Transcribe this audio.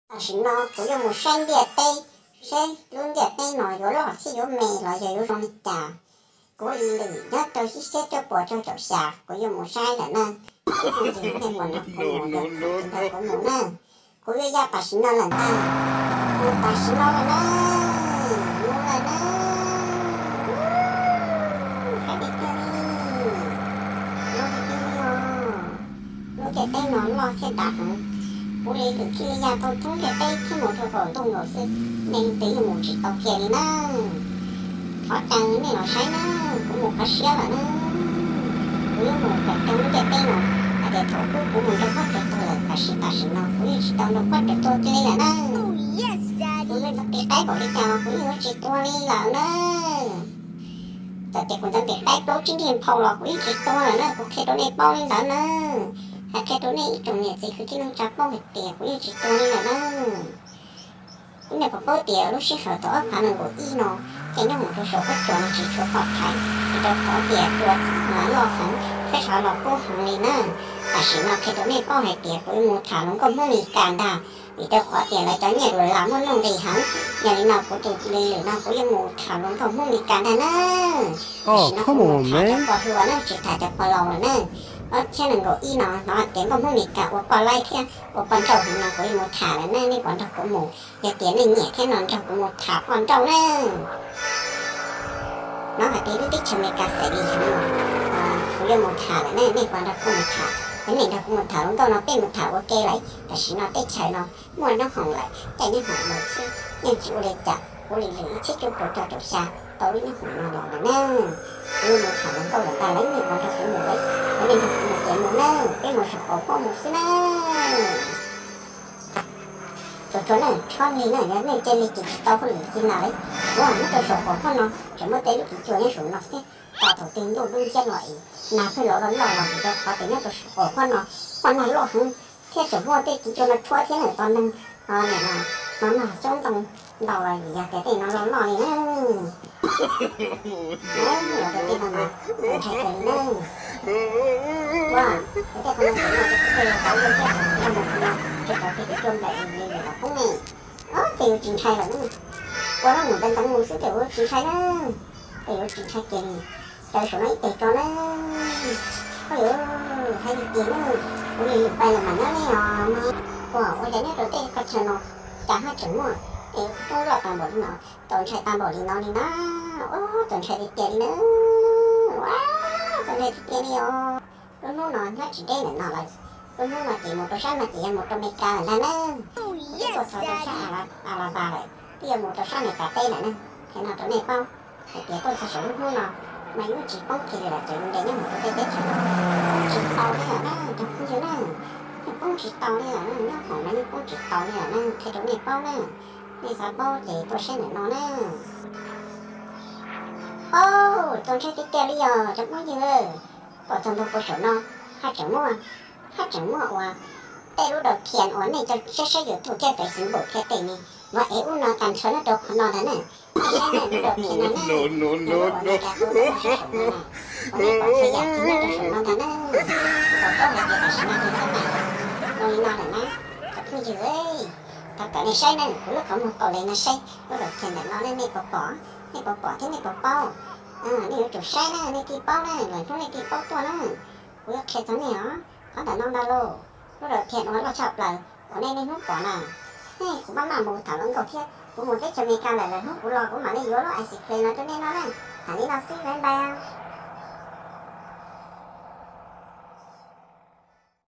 Tam sim no kuv yuav mus saib ntiaj teb, saib lub ntiaj teb no yuav loj thiab yuav me los yog yuav zoo li cas. Kuv li lwm nyob rau ib txhiab cuaj puas cuaj caum xya kuv yuav mus saib lawm na. Ib hnub twg nej puas nrog kuv mus, yog kuv nrog kuv mus na. Kuv yuav ya tam sim no lawm ntag, mus tam sim no lawm na, mus lawm na. Saib tiag tiag li, loj tiag tiag li os. Lub ntiaj teb no loj thiab dav heev. Kuv li lwm thiaj li ya tau thoob ntiaj teb thiab mus rau qaum ntuj nkaus xwb, nej leej twg yeej mus tsis tau kiag li na. Thov caw nej los saib na, kuv mus qhov siab lawm na. Kuv yuav mus kom raug lub ntiaj teb no, hais tias thaum ub kuv mus nrog pob tsuas tuag lawm, tab sis tam sim no kuv yeej tsis tau nrog pob tsuas tuag kiag li lawm na. Kuv yeej ntxeev tes qaib npaum li cas los kuv yeej yuav tsis tuag li lawm na. Txawm tias kuv ntxeev tes qaib plaub tsib nrig nphau los kuv yeej tsis tuag lawm na, kuv qhia rau nej paub li ntawd na. Hais qhia rau nej ib tsoom niam txiv kwv tij neej tsa paub hais tias kuv yeej tsis tuag li lawm na. Ib nej puas paub tias lub sij hawm thaum ob phav nees nkaum ib no, ces nyob mus rau saum huab cua no tsis tshua pom thaiv, vim rau qhov tias cua loj heev thiab sov los kub heev li na. Tam sim no qhia rau nej paub hais tias kuv yuav mus tham hluas nkauj Hmoob Mes Kas ntag, vim rau qhov tias lawv cov nyiaj dollar muaj nuj nqis heev. Yog li no kuv tus li lwm no kuv yuav mus tham hluas nkauj Hmoob Mes Kas ntag na. Tam sim no kuv mus tham cov pog hluas na, tsis tham cov pog laus lawm na. Ob txhiab nees nkaum ib no hnov hais tias nkauj Hmoob Mes Kas ua poj laib thiab ua poj nrauj heev no kuv yuav mus tham lawm na, nej puas nrog kuv mus? Yog tias nej nyiam thiab no nrog kuv mus tham poj nrauj na. Hnov hais tias lub teb chaws Amelikas xeem li heev no, kuv yuav mus tham lawm na, nej puas nrog kuv mus tham? Yog nej nrog kuv mus tham hluas nkauj no peb mus tham ua ke lawm. Tam sim no teb chaws no muaj nyob hoom lawm, caij nyob hoom mus xwb yeej tsis ua li cas. Kuv li lwm ib txhiab cuaj puas cuaj caum xya tau lub nyob hoom no los lawm na. Kuv yuav mus tham hluas nkauj lawm ntag lauj, nej puas nrog kuv mus lauj? Yog nej nrog kuv mus ces mus na, peb mus saum qaum huab mus xwb na. Tsuas tsuas na, tshob li na, yog nej cia li ces tsis tau hauj lwm li na lauj. Kuv nyob rau saum qaum huab no tseem muaj tej lub cev cua nyob saum no thiab, tos thaum twg ntuj dub nciab no es nag pheej los loj loj los vim rau qhov tias nyob rau saum qaum huab no muaj nag loj heev thiab tseem muaj tej cev cua no tshuab thiab na, tos neeg no mas xyoob ntoo ntau los vim yog tias tej no loj loj li na. Los rau tej no mas txaus ntshai kawg li na. Ua, ces tej qhov no tseem muaj tej tub tej ntawv thiab, nyob mus qhov no tseem tau tej cev cua nplaim li li los poob ne. Ob, ces yuav tsis ntshai lawm na. Ua lub mus ntxeev ntxeev mus xwb ces yuav tsis ntshai na. Ces yuav tsis ntshai kiag li. Caw saum no ib teg tso na. Ua, hais tiag tiag na, kuv li lwm pais los mam nyob ne os. Ua, ua cas nyob rau tej qhov chaw no cas haj tseem muaj tej roob loj tas npaum li no, txaus ntshai tas npaum li no li na. Ua, txaus ntshai tiag tiag li na. Ua, txaus ntshai tiag tiag li os. Lub hnub no nyob tsis deb ntawm no lawm. Lub hnub no ces mus rau sab no ces yog mus rau Amelikas lawm ntag na. Twb tuaj txog rau sab Alabas lawm, twb yuav mus rau sab Amelikas teb lawm na. Qhia no rau nej paub hais tias tuaj txog saum lub hnub no mas yeej tsis poob kiag li lawm, txawm yus nres nyob mus rau tej teb chaws no poob tsis tau li lawm na, cov phooj ywg na. Yeej poob tsis tau li lawm, nyob hoom no yeej poob tsis tau li lawm na, qhia rau nej paub na. Nej xav paub ces tuaj saib ntawm no na. Au, txaus ntshai tiag tiag li os cov phooj ywg. Tuaj txog ntua puag saum no, haj tseem muaj, haj tseem muaj uas tej lub dau thias uas nej cov saib saib YouTube thiab Facebook thiab tej ne, ua ev ub no tag nrho nyob rau qhov no ntag na. Nej saib na, lub dau thias no na, lub uas no cas kuv tuaj saib saum no na, uas nej pom txhua yam ces nyob rau saum no ntag na. Kuv tau paub hais tias tam sim no ces xab mais zoo li no lawm na. Cov phooj ywg, thov kom nej saib na, kuv lub qhov muag kaus lis no saib lub dau thias ntawm no ne, nej puas pom? Nej puas pom thiab nej puas paub? Nej yuav tsum saib na, nej thiaj paub na, lwm hnub nej thiaj paub tuaj na. Kuv yuav qhia txog nej os. Qhov ntawm no ntag lauj, lub dau thias uas loj tshaj plaws uas nej niaj hnub pom na. Kuv maj maj mus tham hluas nkauj thiab kuv mus teb chaws Amelikas lawm, lwm hnub kuv los kuv mam li yuav lub ice cream no rau nej noj na. Tham li no xwb, bye bye.